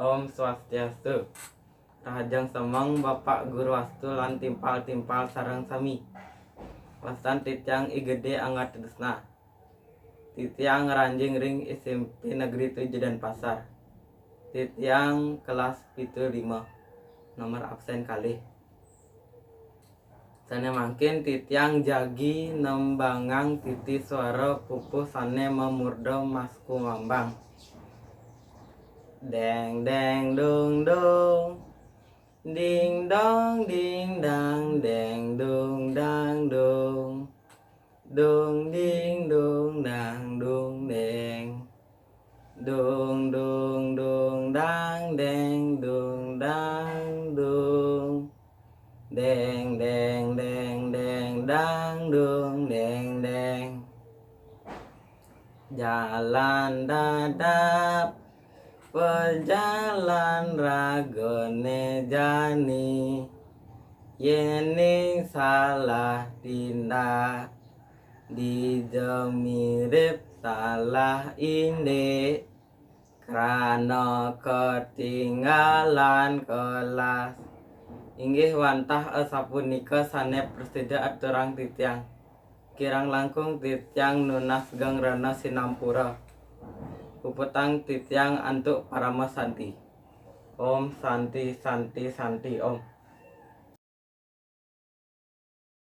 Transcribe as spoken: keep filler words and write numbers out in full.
Om Swastiastu. Rahajeng semeng Bapak Guru Wastu lan timpal-timpal sareng sami. Wastan titiang I Gede Angga Tedesna. Titiang ngranjing ring S M P Negeri tujuh Denpasar. Titiang kelas pitu lima, nomor absen kalih. Sane mangkin titiang jagi nembangang titi swara pupuh sane mamurda Mas Kumambang. Deng deng dong dong, ding dong ding dang, deng dong dang dong, dong ding dong dang dong deng, dong dong dong dang deng dong dang dong, deng deng deng deng dang dong deng deng. Jalan dadap, pejalan ragane jani, yening salah tindak, dija mirip salah indik, krana ketinggalan kelas. Inggih wantah asapunika sane prasida aturang titiang. Kirang langkung titiang nunas geng rena sinampura. Puputang titiang antuk parama santi. Om Santi, Santi, Santi, Om.